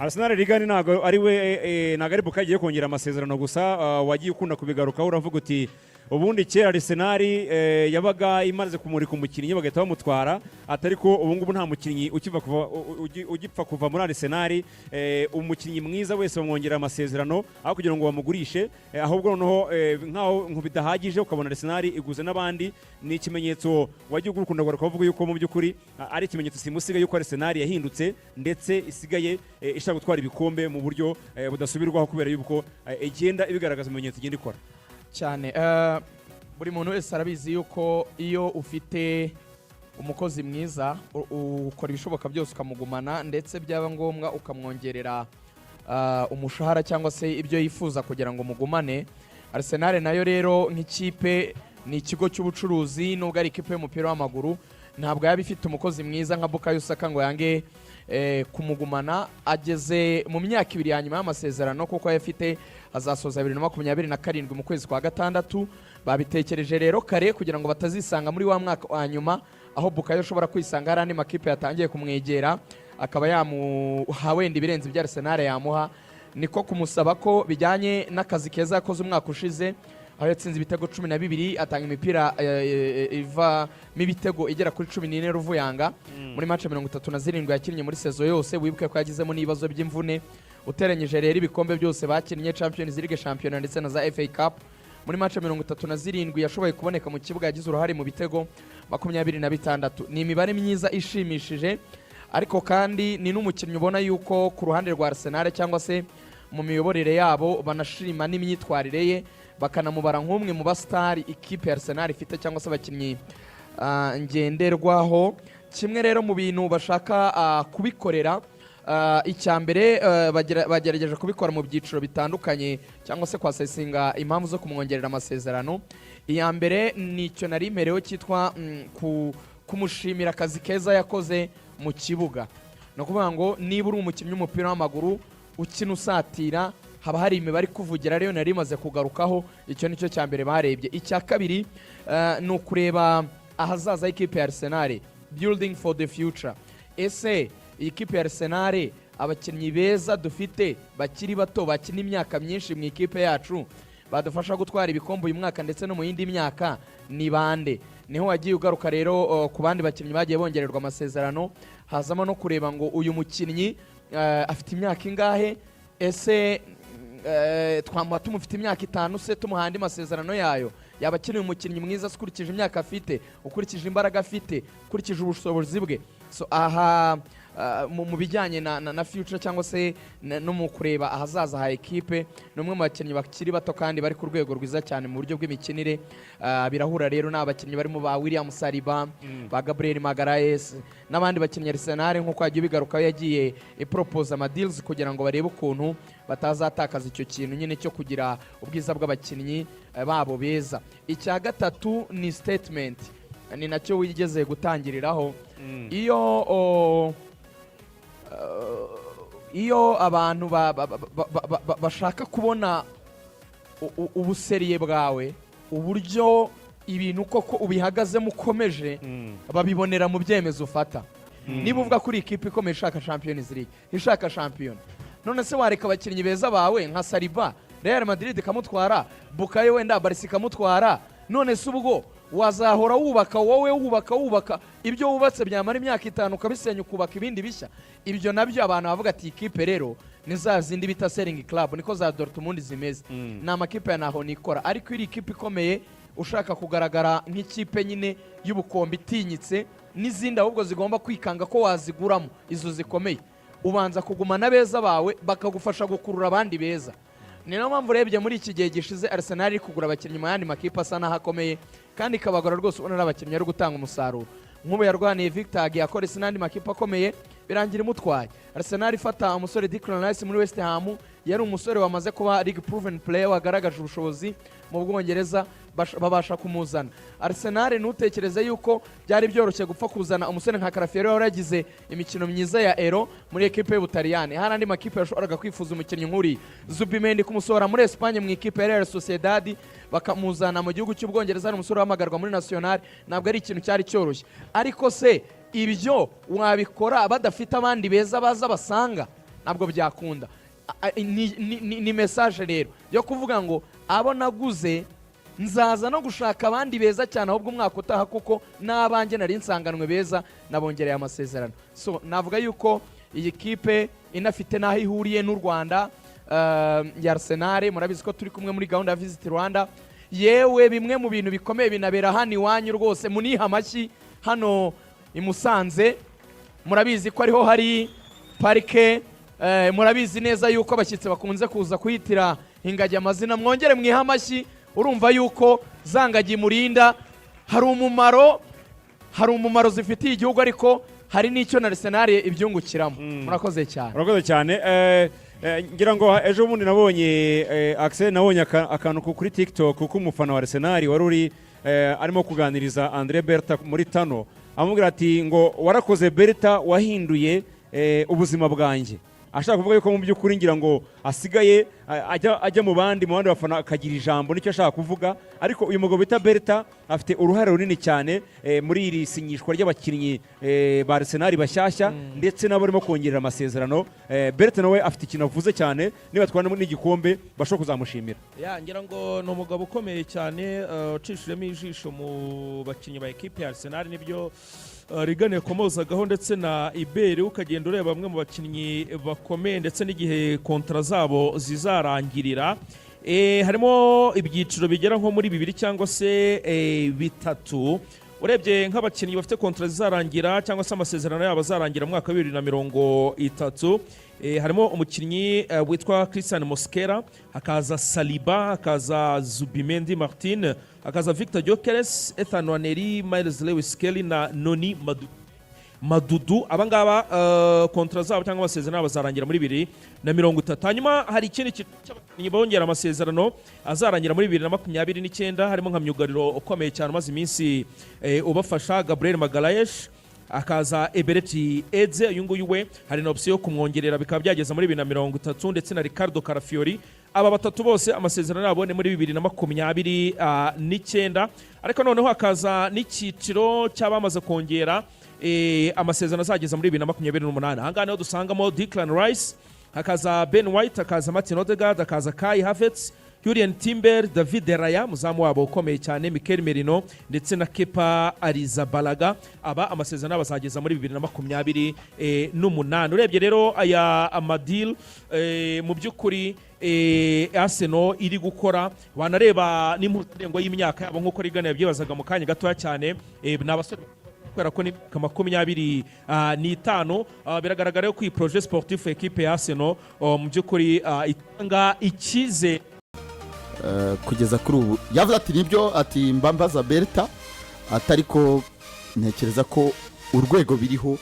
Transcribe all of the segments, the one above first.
Arsenal Regan ntabwo ari we, ntabwo ari Bukayo agiye kongera amasezerano gusa. Wagiye ukunda kubigarukaho, uravuga uti ubundi kera Arsenal yabaga imaze kumurika umukinnyi bagahita bamutwara, atari ko ubu ngubu nta mukinnyi ukiva kuva ugipfa kuva muri Arsenal. Umukinnyi mwiza wese bamwongerera amasezerano aho kugira ngo bamugurishe, ahubwo noneho nkaho ngo bidahagije ukabona Arsenal iguze n'abandi. Ni ikimenyetso wagiye ukunda kugaruka uvuga yuko mu by'ukuri ari ikimenyetso simusiga yuko Arsenal yahindutse, ndetse isigaye ishaka gutwara ibikombe mu buryo budasubirwaho, kubera yuko igenda ibigaragaza mu bimenyetso igenda ikora. Cyane. Buri muntu wese arabizi yuko iyo ufite umukozi mwiza ukora ibishoboka byose ukamugumana, ndetse byaba ngombwa ukamwongerera umushahara cyangwa se ibyo yifuza kugira ngo mugumane. Arsenal nayo rero nk'ikipe ni ikigo cy'ubucuruzi, nubwo ari ikipe y'umupira w'amaguru, ntabwo yaba ifite umukozi mwiza nka Bukayo Saka ngo yange kumugumana ageze mu myaka 2 ya nyuma y'amasezerano, kuko ayafite azasoza 2027 mu kwezi kwa gatandatu. Babitekereje rero kare kugira ngo batazisanga muri wa mwaka wa nyuma aho Bukayo ashobora kwisanga hari andi makipe yatangiye kumwegera, akaba yamuha wenda ibirenze ibyo Arsenal yamuha. Niko kumusaba ko bijyanye n'akazi keza yakoze umwaka ushize, aho yatsinze ibitego 12, atanga imipira ivamo ibitego igera kuri 14, ruvuyanga, muri match 37 yakinnye muri saison yose. Wibuke ko yagizemo n'ibibazo by'imvune. Uteranyije rero ibikombe byose bakinnye, Champions League, shampiyona ndetse na za FA Cup, muri match 37 yashoboye kuboneka mu kibuga, yagize uruhare mu bitego 26. Ni imibare myiza ishimishije, ariko kandi ni n'umukinnyi ubona yuko ku ruhande rwa Arsenal cyangwa se mu miyoborere yabo banashima n'imyitwarire ye, bakanamubara nk'umwe mu basitari ikipe ya Arsenal ifite cyangwa se abakinnyi ngenderwaho. Kimwe rero mu bintu bashaka kubikorera, icya mbere, bagerageje kubikora mu byiciro bitandukanye cyangwa se kwasesinga impamvu zo kumwongerera amasezerano. Iya mbere ni icyo nari mperewe cyitwa kumushimira akazi keza yakoze mu kibuga. Ni ukuvuga ngo niba uri umukinnyi w'umupira w'amaguru ukina usatira, haba hari imibare ikuvugira, ariyo nari imaze kugarukaho. Icyo nicyo cya mbere barebye. Icya kabiri ni ukureba ahazaza h'ikipe ya Arsenal, building for the future. Ese iyi kipe ya Arsenal, abakinnyi beza dufite bakiri bato bakina imyaka myinshi mu ikipe yacu, badufasha gutwara ibikombe uyu mwaka ndetse no mu yindi myaka, ni bande? Niho wagiye ugaruka rero ku bandi bakinnyi bagiye bongererwa amasezerano, hazamo no kureba ngo uyu mukinnyi afite imyaka ingahe? Ese twamuha tumufite imyaka 5 se, tumuha andi masezerano yayo yaba akeneye? Umukinnyi mwiza se, ukurikije imyaka afite, ukurikije imbaraga afite, ukurikije ubushobozi bwe. So aha mu bijyanye na future cyangwa se no mu kureba ahazaza ha ekipe, ni umwe mu bakinnyi bakiri bato kandi bari ku rwego rwiza cyane mu buryo bw'imikinire. Birahura rero n'abakinnyi barimo ba William Saliba, ba Gabriel Magalhaes n'abandi bakinnyi. Arsenal, nk'uko yagiye bigarukaho, yagiye iporopoza ama deals kugira ngo barebe ukuntu batazatakaza icyo kintu nyine cyo kugira ubwiza bw'abakinnyi babo beza. Icya gatatu ni statement, ni nacyo wigeze gutangiriraho. Iyo abantu bashaka kubona ubu sérieux bwawe, uburyo ibintu koko ubihagazemo ukomeje, babibonera mu byemezo ufata. Niba uvuga ko uri ikipe ikomeye ishaka Champions League, ishaka shampiyona, none se wareka abakinnyi beza bawe nka Saliba, Real Madrid ikamutwara, Bukayo wenda Barca ikamutwara? None se ubwo wazahora wubaka, wowe wubaka, wubaka, ibyo wubatse byamara imyaka 5 ukabisenya, ukubaka ibindi bishya? Ibyo nabyo abantu bavuga ati ikipe rero ni za zindi bita selling club, niko za Dortmund zimeze, ni amakipe ya naho nikora. Ariko iri ikipe ikomeye ushaka kugaragara nk'ikipe nyine y'ubukombe itinyitse n'izindi, ahubwo zigomba kwikanga ko waziguramo izo zikomeye, ubanza kugumana beza bawe bakagufasha gukurura abandi beza. Ni nayo mpamvu urebye muri iki gihe gishize Arsenal iri kugura abakinnyi mu yandi makipe asa n'aho akomeye, kandi ikabagura rwose ubona ari abakinnyi bari gutanga umusaruro. Nk'ubu yarwaniye Victor Gyökeres n'andi makipe akomeye, birangira imutwaye. Arsenal ifata umusore Declan Rice muri West Ham, yari umusore wamaze kuba league proven player, wagaragaje ubushobozi mu Bwongereza, babasha kumuzana. Arsenal, ntutekereze yuko byari byoroshye gupfa kuzana umusore nka Calafiori wari waragize imikino myiza ya Euro muri ekipe y'Ubutaliyani. Hari andi makipe yashoboraga kwifuza umukinnyi nk'uriya. Zubimendi, kumusohora muri Espagne mu ikipe ya Real Sociedad bakamuzana mu gihugu cy'Ubwongereza, ari umusore uhamagarwa muri National, ntabwo ari ikintu cyari cyoroshye. Ariko se ibyo wabikora badafite abandi beza baza basanga? Ntabwo byakunda. Ni message rero yo kuvuga ngo abo naguze nzaza no gushaka abandi beza cyane ahubwo umwaka utaha, kuko n'abanjye nari nsanganwe beza nabongereye amasezerano. So navuga yuko iyi kipe inafite n'aho ihuriye n'u Rwanda, ya Arsenal. Murabizi ko turi kumwe muri gahunda ya Visit Rwanda. Yewe, bimwe mu bintu bikomeye binabera hano iwanyu rwose, muniha amashyi hano i Musanze. Murabizi ko ariho hari parike, murabizi neza yuko abashyitsi bakunze kuza kuhitira ingagi amazina. Mwongere mwihe amashyi. Urumva yuko za ngagi murinda hari umumaro zifitiye igihugu, ariko hari n'icyo na Arsenal ibyungukiramo. Murakoze cyane. Urakoze cyane. Ngira ngo ejo bundi nabonye, Axel, nabonye akantu kuri TikTok k'umufana wa Arsenal wari uri arimo kuganiriza Andre Berta muri tano, amubwira ati ngo "Warakoze Berta, wahinduye ubuzima bwanjye." Ashaka kuvuga yuko mu by'ukuri ngira ngo asigaye ajya mu bandi bafana akagira ijambo, nicyo ashaka kuvuga. Ariko uyu mugabo bita Berta afite uruhare runini cyane muri iri sinyishwa ry'abakinnyi ba Arsenal bashyashya, ndetse n'abo barimo kongerera amasezerano. Berta nawe afite ikintu avuze cyane, niba twara n'igikombe bashobora kuzamushimira. Ya, ngira ngo ni umugabo ukomeye cyane, ucishijemo ijisho mu bakinnyi ba ekipe ya Arsenal, nibyo Rigane yakomozagaho ndetse na Iberi, ukagenda ureba bamwe mu bakinnyi bakomeye ndetse n'igihe kontara zabo zizarangirira. Harimo ibyiciro bigera nko muri bibiri cyangwa se bitatu. Urebye nk'abakinnyi bafite kontara zizarangira cyangwa se amasezerano yabo azarangira mu mwaka wa 2030, harimo umukinnyi witwa Christian Mosquera, hakaza Saliba, hakaza Zubimendi Martin, hakaza Victor Gyökeres, Ethan Nwaneri, Myles Lewis Skelly na Noni Madudu. Abangaba kontara zabo cyangwa amasezerano yabo azarangira muri 2030. Hanyuma hari ikindi cyiciro cy'abakinnyi bongera amasezerano azarangira muri 2029, harimo nka myugariro ukomeye cyane umaze iminsi ubafasha, Gabriel Magalhaes, akaza Eberechi Eze. Uyu nguyu we hari na option yo kumwongerera bikaba byageza muri 2030, ndetse na Riccardo Calafiori. Aba batatu bose amasezerano yabo ni muri 2029. Ariko noneho hakaza n'icyiciro cy'abamaze kongera amasezerano azageza muri 2028. Ahangaha niho dusangamo Declan Rice, hakaza Ben White, hakaza Martin Odegaard, hakaza Kai Havertz, Jurrien Timber, David Raya muzamu wabo ukomeye cyane, Mikel Merino ndetse na Kepa Arrizabalaga. Aba amasezerano yabo azageza muri 2028. Urebye rero aya ama deal, mu by'ukuri Arsenal iri gukora, wanareba n'impuzandengo y'imyaka yabo nk'uko Rigana yabyibazaga mu kanya gatoya cyane, ni abasore kubera ko ni imyaka 25. Biragaragara ko iyi projet sportif ekipe ya Arsenal, mu by'ukuri itanga icyizere. Kugeza kuri ubu yavuze ati nibyo, ati mbambaza Berta, atari ko ntekereza ko urwego biriho,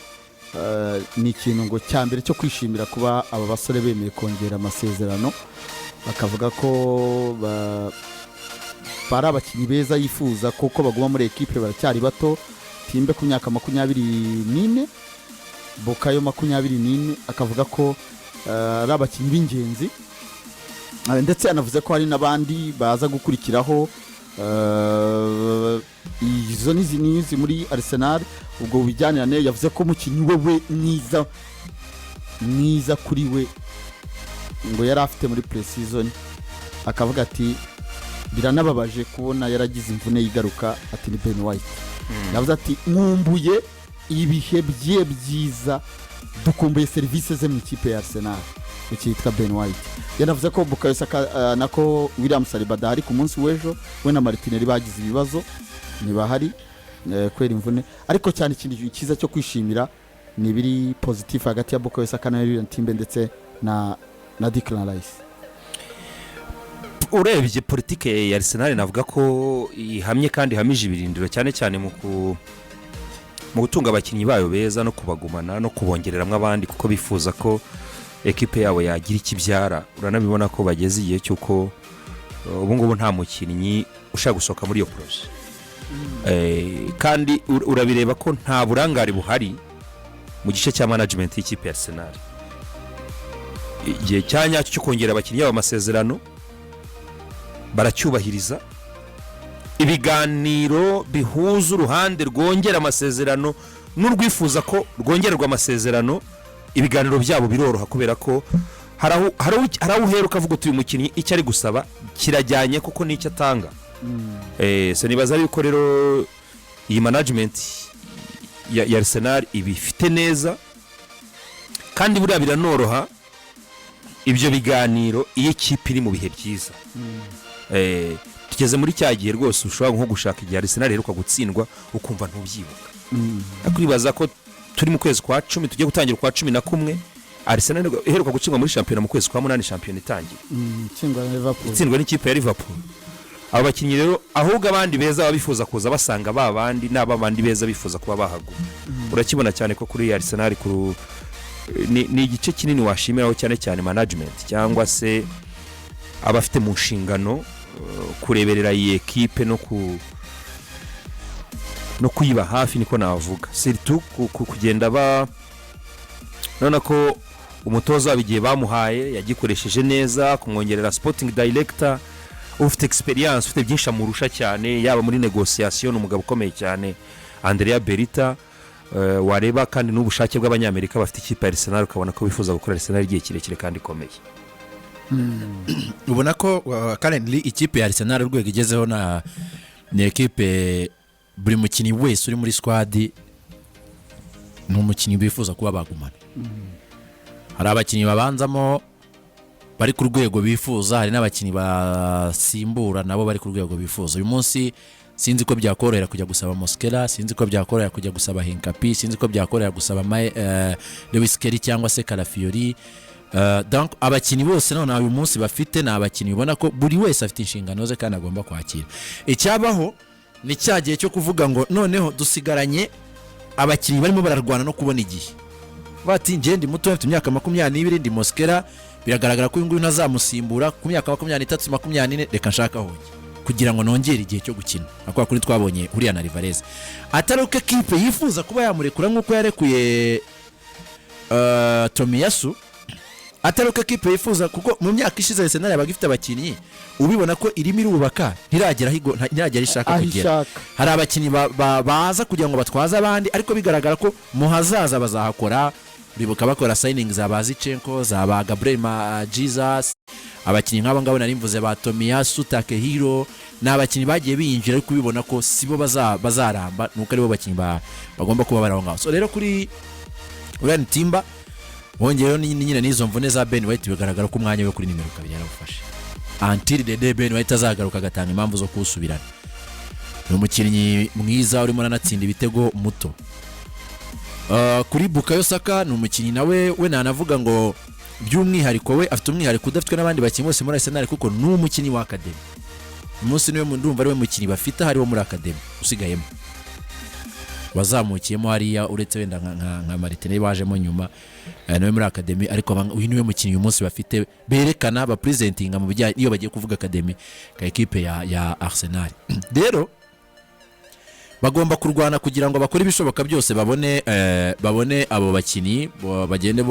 ni ikintu ngo cya mbere cyo kwishimira kuba aba basore bemeye kongera amasezerano, bakavuga ko bari abakinnyi beza yifuza kuko baguma muri ekipe, baracyari bato. Timber ku myaka 24, Bukayo 24, akavuga ko ari abakinnyi b'ingenzi. Ndetse yanavuze ko hari n'abandi baza gukurikiraho. Izo ni news muri Arsenal. Ubwo bijyanirane, yavuze ko umukinnyi we mwiza mwiza kuri we ngo yari afite muri pre-season, akavuga ati biranababaje kubona yaragize imvune yigaruka, ati ni Ben White. Yavuze ati nkumbuye ibihe bye byiza, dukumbuye serivisi ze mu ikipe ya Arsenal, cyitwa Ben White. Yanavuze ko Bukayo Saka, nako William Saliba adahari ku munsi w'ejo, we na Martinelli bagize ibibazo, ntibahari kubera imvune. Ariko cyane ikintu cyiza cyo kwishimira ni ibiri positif hagati ya Bukayo Saka na Jurrien Timber ndetse na Declan Rice. Urebye politike ya Arsenal, navuga ko ihamye kandi ihamije ibirindiro, cyane cyane mu gutunga abakinnyi bayo beza no kubagumana no kubongereramo abandi, kuko bifuza ko ekipe yabo yagira icyo ibyara. Uranabibona ko bageze igihe cy'uko ubu ngubu nta mukinnyi ushaka gusohoka muri iyo projet. Kandi urabireba ko nta burangare buhari mu gice cya management y'ikipe ya Arsenal. Igihe cya nyacyo cyo kongera abakinnyi babo amasezerano baracyubahiriza. Ibiganiro bihuza uruhande rwongera amasezerano n'urwifuza ko rwongererwa amasezerano. Ibiganiro byabo biroroha kubera ko hari aho uhera ukavuga uti: "Uyu mukinnyi icyo ari gusaba kirajyanye kuko n'icyo atanga." So nibaza yuko rero iyi management ya Arsenal ibifite neza, kandi buriya biranoroha ibyo biganiro iyo ikipe iri mu bihe byiza. Tugeze muri cya gihe rwose ushobora nko gushaka igihe Arsenal iheruka gutsindwa ukumva ntubyibuka. Ariko uribaza ko turi mu kwezi kwa 10, tugiye gutangira ukwa 11, Arsenal iheruka gutsindwa muri shampiyona mu kwezi kwa munani shampiyona itangiye. Itsindwa na Liverpool. Itsindwa n'ikipe ya Liverpool. Abo bakinnyi rero, ahubwo abandi beza baba bifuza kuza basanga ba bandi n'aba bandi beza bifuza kuba bahaguma. Urakibona cyane ko kuri Arsenal ni igice kinini washimiraho cyane cyane management cyangwa se abafite mu nshingano kureberera iyi ekipe no kuyiba hafi, niko navuga, surtout kugenda ba none ko umutoza wabo igihe bamuhaye yagikoresheje neza, kumwongerera sporting director ufite experience, ufite byinshi amurusha cyane, yaba muri négociation, ni umugabo ukomeye cyane Andrea Berta. Wareba kandi n'ubushake bw'Abanyamerika bafite ikipe ya Arsenal, ukabona ko bifuza gukora Arsenal igihe kirekire kandi ikomeye. Ubona ko currently ikipe ya Arsenal urwego igezeho ni ekipe buri mukinnyi wese uri muri squad ni umukinnyi bifuza kuba bagumana. Hari abakinnyi babanzamo bari ku rwego bifuza, hari n'abakinnyi basimbura nabo bari ku rwego bifuza. Uyu munsi sinzi ko byakorohera kujya gusaba Mosquera, sinzi ko byakorohera kujya gusaba Hincapié, sinzi ko byakorohera gusaba Lewis-Skelly cyangwa se Calafiori. Donc abakinnyi bose none uyu munsi bafite ni abakinnyi ubona ko buri wese afite inshingano ze kandi agomba kwakira. Icyabaho ni cya gihe cyo kuvuga ngo noneho dusigaranye abakinnyi barimo bararwana no kubona igihe, bati: "Njye ndi muto, mfite imyaka 22, ndi Mosquera, biragaragara ko uyu nguyu ntazamusimbura ku myaka 23, 24, reka nshaka aho njya kugira ngo nongere igihe cyo gukina." Akora kuri twabonye uriya na Alvarez, atari uko ekipe yifuza kuba yamurekura nk'uko yarekuye Tomiyasu, atari uko ekipe yifuza, kuko mu myaka ishize Arsenal yabaga ifite abakinnyi ubibona ko irimo irubaka, ntiragera aho ntiragera aho ishaka aho kugera. Ishaka. Hari abakinnyi baza kugira ngo batwaze abandi, ariko bigaragara ko mu hazaza bazahakora. Uribuka bakora signing za ba Zinchenko, za ba Gabriel Jesus, abakinnyi nk'abo ngabo nari mvuze, ba Tomiyasu, Takehiro, ni abakinnyi bagiye biyinjira ariko ubibona ko sibo bazaramba, nuko aribo bakinnyi bagomba kuba bari aho ngaho. So rero kuri Ryan Timber wongeyeho nyine n'izo mvune za Ben White, bigaragara ko umwanya we kuri nimero 2 yarawufashe until the day Ben White azagaruka agatanga impamvu zo kuwusubirana. Ni umukinnyi mwiza urimo uranatsinda ibitego muto. Kuri Bukayo Saka, ni umukinnyi nawe we nanavuga ngo by'umwihariko we afite umwihariko udafitwe n'abandi bakinnyi bose muri Arsenal, kuko ni umukinnyi wa academy. Umunsi niwe ndumva ari we mukinnyi bafite hariho muri academy usigayemo wazamukiyemo hariya, uretse wenda nka Martinelli wajemo nyuma, nawe muri academy, ariko uyu niwe mukinnyi uyu munsi bafite berekana, bapresentinga mu bijyanye iyo bagiye kuvuga academy ka ekipe ya Arsenal. Rero bagomba kurwana kugira ngo bakore ibishoboka byose babone abo bakinnyi, bagende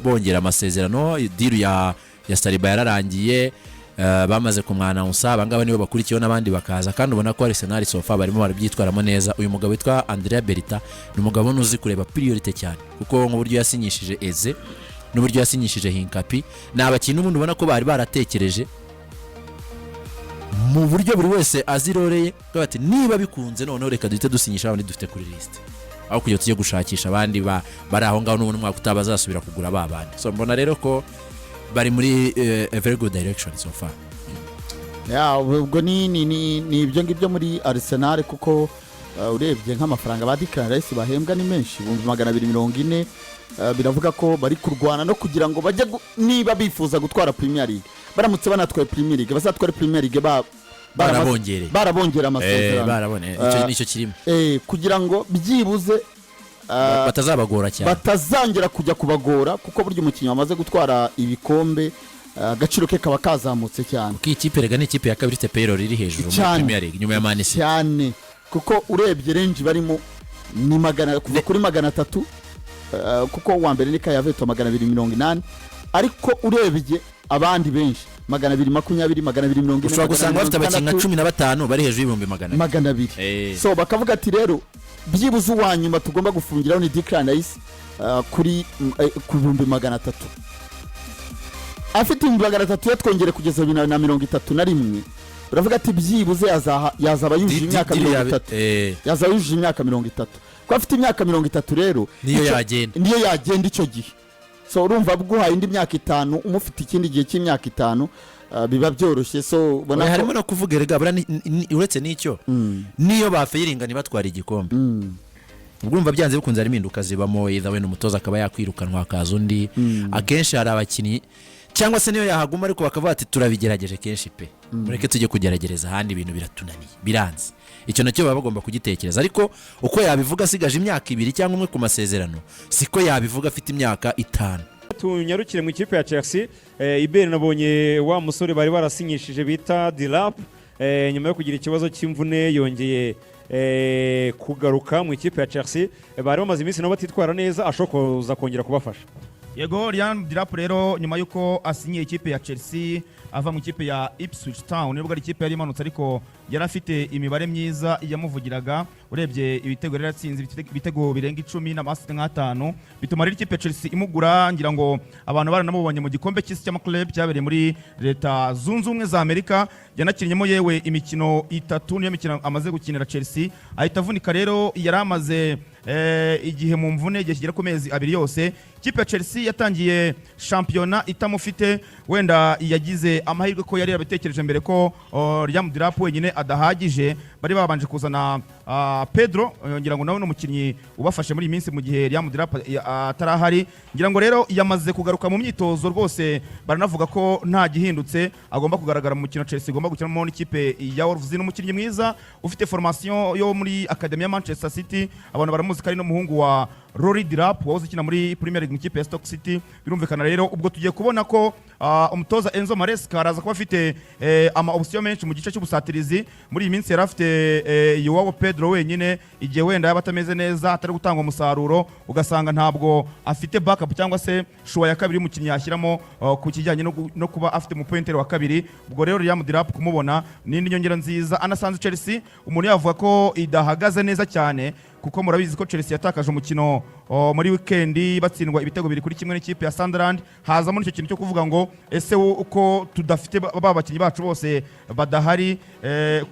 bongera amasezerano. Deal ya Saliba yararangiye, bamaze kumwanawunsa, abangaba nibo bakurikiyeho n'abandi bakaza, kandi ubona ko Arsenal so far barimo barabyitwaramo neza. Uyu mugabo witwa Andrea Berta ni umugabo uzi kureba priorité cyane, kuko nk'uburyo yasinyishije Eze n'uburyo yasinyishije Hincapié, ni abakinnyi n'ubundi ubona ko bari baratekereje mu buryo buri wese azi role ye, bati: "Niba bikunze noneho reka duhite dusinyisha abandi dufite kuri lisite, aho kugira tujye gushakisha abandi bari aho ngaho n'ubundi umwaka utaha bazasubira kugura ba bandi." So mbona rero ko bari muri a very good direction so far. Ya, ubwo ni ibyo ngibyo muri Arsenal, kuko urebye nk'amafaranga ba Declan Rice bahembwa ni menshi, 240,000. Biravuga ko bari kurwana no kugira ngo bajye niba bifuza gutwara Premier League, baramutse banatwaye Premier League, bazatware Premier League Barabongereye. Barabongera amasezerano. Barabone icyo nicyo kirimo. Kugira ngo byibuze batazabagora cyane. Batazongera kujya kubagora, kuko burya umukinnyi wamaze gutwara ibikombe agaciro ke kaba kazamutse cyane. Kuko iyi kipe rega ni ikipe ya kabiri ifite payroll iri hejuru muri Cyane. Premier League nyuma ya Man City. Cyane, kuko urebye range barimo ni magana kuva kuri 300, kuko uwa mbere ni Kai Havertz 280, ariko urebye abandi benshi 220, 240. Ushobora gusanga bafite abakinnyi nka 15 bari hejuru y'200,000. 200. So bakavuga ati: "Rero byibuze uwa nyuma tugomba gufungiraho ni Declan Rice." kuri ku 300,000. Afite 300,000 yatwongere kugeza 2031, uravuga ati byibuze yazaba yujuje imyaka 30. Yazaba yujuje imyaka 30. Ko afite imyaka 30 rero, niyo yagenda. Niyo yagenda icyo gihe. So urumva bguhaye indi myaka 5, umufite ikindi gihe cy'imyaka 5, biba byoroshye. So ubona Oya, ko harimo no kuvuga erega buriya uretse n'icyo, niyo bafailinga ntibatwara igikombe, ubwo urumva byanze bikunze harimo impinduka zibamo, either wenda umutoza akaba yakwirukanwa hakaza undi. Akenshi hari abakinnyi, cyangwa se niyo yahaguma ariko bakavuga ati turabigerageje kenshi pe, mureke tujye kugerageza ahandi, ibintu biratunaniye, biranze. Icyo nacyo baba bagomba kugitekereza. Ariko uko yabivuga asigaje imyaka 2 cyangwa 1 ku masezerano, siko yabivuga afite imyaka 5. Tunyarukire mu ikipe ya Chelsea. Iberi, nabonye wa musore bari barasinyishije bita Delap, nyuma yo kugira ikibazo cy'imvune yongeye kugaruka mu ikipe ya Chelsea. Bari bamaze iminsi nabo batitwara neza, ashobora kuza kongera kubafasha. Yego, Liam Delap rero nyuma y'uko asinyiye ikipe ya Chelsea ava mu ikipe ya Ipswich Town, nubwo ari ikipe yari imanutse ariko yari afite imibare myiza yamuvugiraga. Urebye ibitego yari yaratsinze, ibitego birenga 10 n'ama assist nk'atanu, bituma rero ikipe ya Chelsea imugura. Ngira ngo abantu baranamubonye mu gikombe cy'isi cy'amaklub cyabereye muri Leta Zunze Ubumwe za Amerika, yanakinnyemo yewe imikino itatu, niyo mikino amaze gukinira Chelsea, ahita avunika. Rero yari amaze igihe mu mvune, igihe kigera ku mezi 2 yose. Ikipe ya Chelsea yatangiye shampiyona itamufite. Wenda yagize amahirwe ko yari yabitekereje mbere ko Liam Delap wenyine adahagije, bari babanje kuzana Pedro. Ngira ngo nawe ni umukinnyi ubafashe muri iyi minsi mu gihe Liam Delap atarahari. Ngira ngo rero yamaze kugaruka mu myitozo rwose, baranavuga ko nta gihindutse agomba kugaragara mu mukino Chelsea igomba gukinamo n'ikipe ya Wolves. Ni umukinnyi mwiza ufite formation yo muri Academy ya Manchester City. Abantu baramuzi ko ari n'umuhungu wa Rory Delap wahoze ukina muri Premier League mu ikipe ya Stoke City. Birumvikana rero ubwo tugiye kubona ko umutoza Enzo Maresca araza kuba afite ama option menshi mu gice cy'ubusatirizi. Muri iyi minsi yari afite Joao Pedro wenyine. Igihe wenda yaba atameze neza, atari gutanga umusaruro, ugasanga ntabwo afite backup cyangwa se choix ya kabiri y'umukinnyi yashyiramo ku kijyanye no kuba afite umupointer wa kabiri. Ubwo rero Liam Delap kumubona ni indi nyongera nziza. Anasanze Chelsea umuntu yavuga ko idahagaze neza cyane, kuko murabizi ko Chelsea yatakaje umukino muri weekend, batsindwa ibitego 2-1 n'ikipe ya Sunderland. Hazamo n'icyo kintu cyo kuvuga ngo ese uko tudafite ba bakinnyi bacu bose badahari?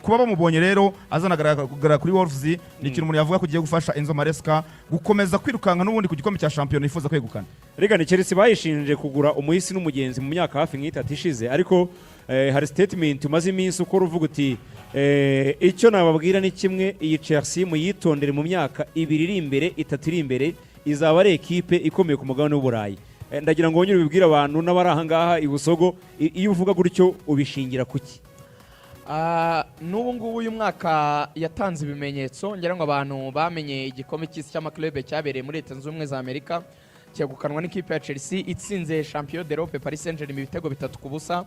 Kuba bamubonye rero azanagaragara kuri Wolves ni ikintu umuntu yavuga ko ugiye gufasha Enzo Maresca gukomeza kwirukanka n'ubundi ku gikombe cya shampiyona yifuza kwegukana. Rega ni Chelsea bayishinje kugura umuhisi n'umugenzi mu myaka hafi nk'itatu ishize, ariko hari statement umaze iminsi ukora uvuga uti icyo nababwira ni kimwe, iyi Chelsea muyitondere, mu myaka 2 iri imbere, 3 iri imbere, izaba ari ekipe ikomeye ku mugabane w'Uburayi. Ndagira ngo wongere ubibwire abantu n'abari aha ngaha i Busogo, iyo uvuga gutyo ubishingira kuki? N'ubu ngubu uyu mwaka yatanze ibimenyetso. Ngira ngo abantu bamenye igikombe cy'isi cy'amaklube cyabereye muri Leta Zunze Ubumwe za Amerika, cyegukanwa n'ikipe ya Chelsea itsinze champion d'Europe Paris Saint-Germain ibitego 3-0.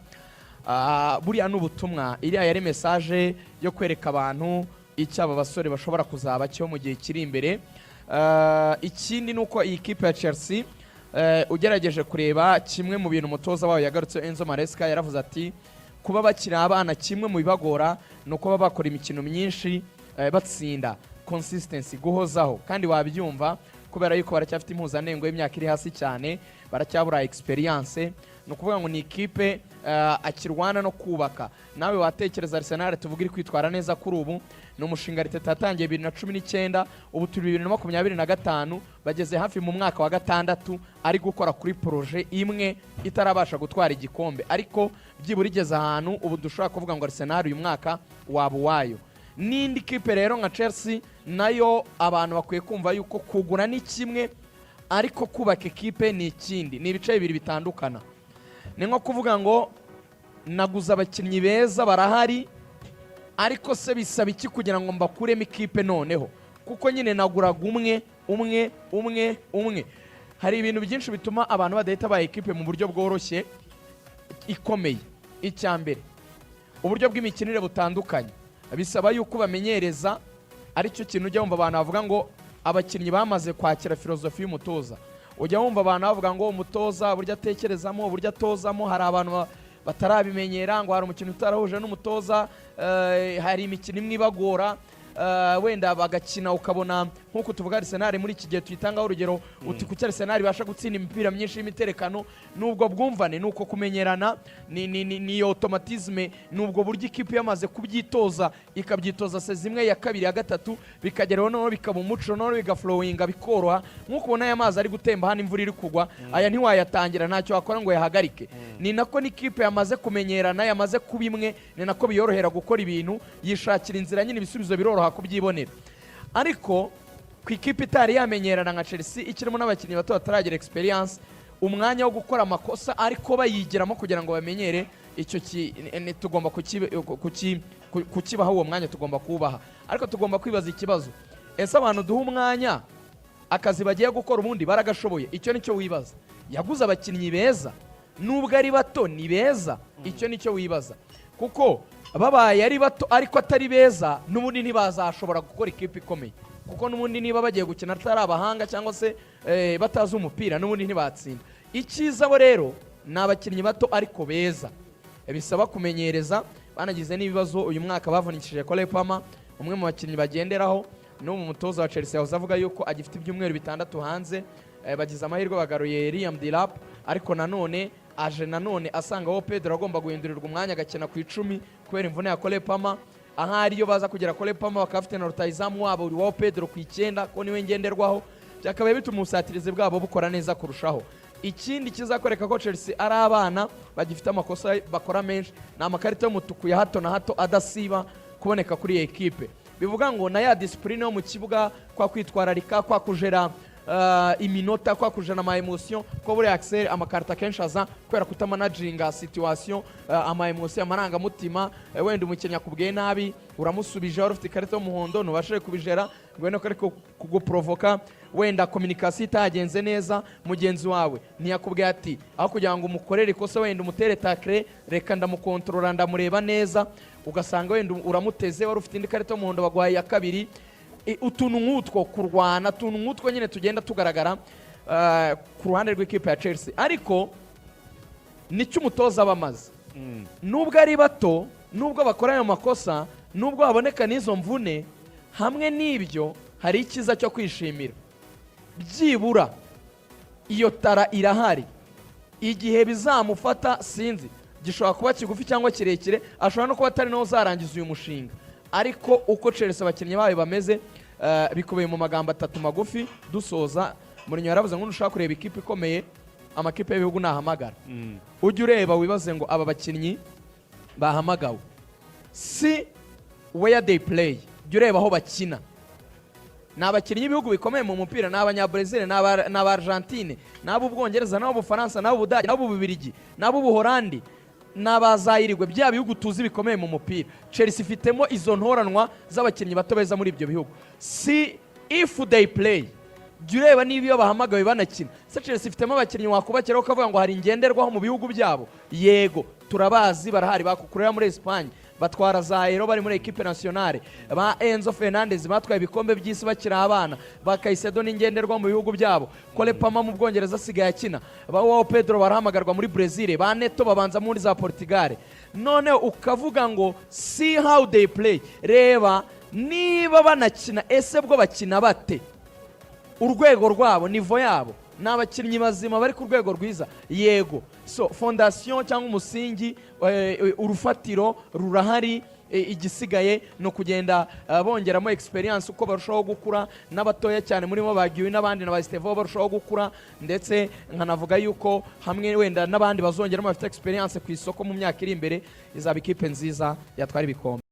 Buriya ni ubutumwa, iriya yari message yo kwereka abantu icyo aba basore bashobora kuzaba cyo mu gihe kiri imbere. Ikindi ni uko iyi kipe ya Chelsea, ugerageje kureba kimwe mu bintu umutoza wayo yagarutse, Enzo Maresca, yaravuze ati kuba bakiri abana kimwe mu bibagora ni uko baba bakora imikino myinshi batsinda, consistency, guhozaho. Kandi wabyumva kubera yuko baracyafite impuzandengo y'imyaka iri hasi cyane, baracyabura experience. Ni ukuvuga ngo ni ikipe akirwana no kubaka. Nawe watekereza Arsenal tuvuga iri kwitwara neza kuri ubu, ni umushinga Arteta yatangiye 2019, ubu turi 2025, bageze hafi mu mwaka wa gatandatu ari gukora kuri projet imwe itarabasha gutwara igikombe, ariko byibura igeze ahantu ubu dushobora kuvuga ngo Arsenal uyu mwaka waba uwayo. N'indi kipe rero nka Chelsea nayo abantu bakwiye kumva yuko kugura ni kimwe ariko kubaka ekipe ni ikindi, ni ibice bibiri bitandukana. Ni nko kuvuga ngo naguze abakinnyi beza barahari, ariko se bisaba iki kugira ngo mbakuremo ikipe noneho? Kuko nyine naguraga umwe umwe umwe umwe. Hari ibintu byinshi bituma abantu badahita baha ekipe mu buryo bworoshye ikomeye. Icya mbere, uburyo bw'imikinire butandukanye, bisaba yuko bamenyereza. Aricyo kintu ujya wumva abantu bavuga ngo abakinnyi bamaze kwakira filozofi y'umutoza. Ujya wumva abantu bavuga ngo umutoza uburyo atekerezamo, uburyo atozamo, hari abantu batarabimenyera, ngo hari umukino utarahuje n'umutoza, hari imikino imwe ibagora, wenda bagakina ukabona Nk'uko tuvuga Arsenal muri iki gihe, tuyitangaho urugero, uti kuki Arsenal ibasha gutsinda imipira myinshi y'imiterekano? Nubwo bwumvane, nuko kumenyerana, ni automatisme, nubwo buryo ikipe yamaze kubyitoza, ikabyitoza se zimwe, ya kabiri, ya gatatu, bikageraho noneho bikaba umuco, noneho bigaflowinga, bikoroha. Nk'uko ubona aya mazi ari gutemba hano, imvura iri kugwa, aya ntiwayatangira, ntacyo wakora ngo yahagarike. Ni nako n'ikipe yamaze kumenyerana, yamaze kuba imwe, ni nako biyorohera gukora ibintu, yishakira inzira nyine, ibisubizo biroroha kubyibonera. Ariko ku ikipe itari yamenyerana nka Chelsea, ikirimo n'abakinnyi bato bataragira experience, umwanya wo gukora amakosa ariko bayigiramo kugira ngo bamenyere icyo tugomba kukibaha uwo mwanya, tugomba kuwubaha. Ariko tugomba kwibaza ikibazo: ese abantu duha umwanya, akazi bagiye gukora ubundi baragashoboye? Icyo nicyo wibaza. Yaguze abakinnyi beza, nubwo ari bato ni beza. Icyo nicyo wibaza, kuko babaye ari bato ariko atari beza, n'ubundi ntibazashobora gukora ikipe ikomeye, kuko n'ubundi niba bagiye gukina atari abahanga cyangwa se batazi umupira, n'ubundi ntibatsinda. Icyiza bo rero ni abakinnyi bato ariko beza, bisaba kumenyereza. Banagize n'ibibazo uyu mwaka, bavunikishije Cole Palmer, umwe mu bakinnyi bagenderaho. N'ubu mutoza wa Chelsea yahoze avuga yuko agifite ibyumweru 6 hanze. Bagize amahirwe bagaruye Liam Delap, ariko nanone aje nanone asanga wo Pedro agomba guhindurirwa umwanya agakina ku 10 kubera imvune ya Cole Palmer. Ahari iyo baza kugera Cole Palmer, bakaba bafite na rutahizamu wabo uri Pedro ku 9, ko niwe ngenderwaho, byakabaye bituma ubusatirizi bwabo bukora neza kurushaho. Ikindi kizakwereka ko Chelsea ari abana bagifite amakosa bakora menshi ni amakarita y'umutuku ya hato na hato adasiba kuboneka kuri iyi ekipe. Bivuga ngo na ya discipline yo mu kibuga, kwa kwitwararika, kwa kujera iminota, kwa kujana ama émotion, ko buriya Axel amakarita akenshi aza kubera kutamanaginga situation, ama émotion, amarangamutima. Wenda umukinnyi akubwiye nabi, uramusubije, wari ufite ikarita y'umuhondo, ntubashije kubijera ngo wenda ko ariko kuguprovoka, wenda communication itagenze neza, mugenzi wawe ntiyakubwiye ati aho kugira ngo umukorere ikosa, wenda umutere tacle, reka ndamukontorora, ndamureba neza, ugasanga wenda uramuteze, wari ufite indi karita y'umuhondo, baguhaye iya kabiri. Utuntu nk'utwo, kurwana, utuntu nk'utwo nyine tugenda tugaragara ku ruhande rw'ikipe ya Chelsea. Ariko nicyo umutoza aba amaze, nubwo ari bato, nubwo bakora ayo makosa, nubwo haboneka n'izo mvune, hamwe n'ibyo hari icyiza cyo kwishimira: byibura iyo talent irahari. Igihe bizamufata sinzi, gishobora kuba kigufi cyangwa kirekire, ashobora no kuba atari nawe uzarangiza uyu mushinga. Ariko uko Chelsea abakinnyi bayo bameze, bikubiye mu magambo atatu magufi dusoza. Mourinho yaravuze ngo nushaka kureba ikipe ikomeye, amakipe y'ibihugu nahamagara, ujye ureba wibaze ngo aba bakinnyi bahamagawe, si where they play, jya ureba aho bakina. Ni abakinnyi b'ibihugu bikomeye mu mupira, ni Abanyabrezil, ni Aba Argentine, ni ab'Ubwongereza, ni ab'Ubufaransa, ni ab'Ubudage, ni ab'Ububirigi, ni ab'Ubuholandi, ni abazayirigwe, bya bihugu tuzi bikomeye mu mupira. Chelsea ifitemo izo ntoranwa z'abakinnyi bato beza muri ibyo bihugu. Si if they play, jya ureba niba iyo bahamagawe banakina. Se Chelsea ifitemo abakinnyi wakubakiraho ukavuga ngo hari ngenderwaho mu bihugu byabo? Yego, turabazi, barahari. Bakukurera muri Espagne batwara za Euro bari muri équipe nationale, ba Enzo Fernandez batwaye ibikombe by'isi bakiri abana, ba Caicedo n'ingenderwa mu bihugu byabo, Cole Palmer mu Bwongereza asigaye akina, ba Joao Pedro barahamagarwa muri Brazil, ba Neto babanza muri za Portugal. None ukavuga ngo see how they play, reba niba banakina. Ese bwo bakina bate? Urwego rwabo, niveau yabo, ni abakinnyi bazima bari ku rwego rwiza? Yego. So fondation cyangwa umusingi, urufatiro rurahari. Igisigaye ni ukugenda bongeramo experience uko barushaho gukura, n'abatoya cyane murimo bagiwe n'abandi na ba Estevao barushaho gukura. Ndetse nkanavuga yuko hamwe wenda n'abandi bazongeramo bafite experience ku isoko mu myaka iri imbere, izaba ikipe nziza yatwara ibikombe.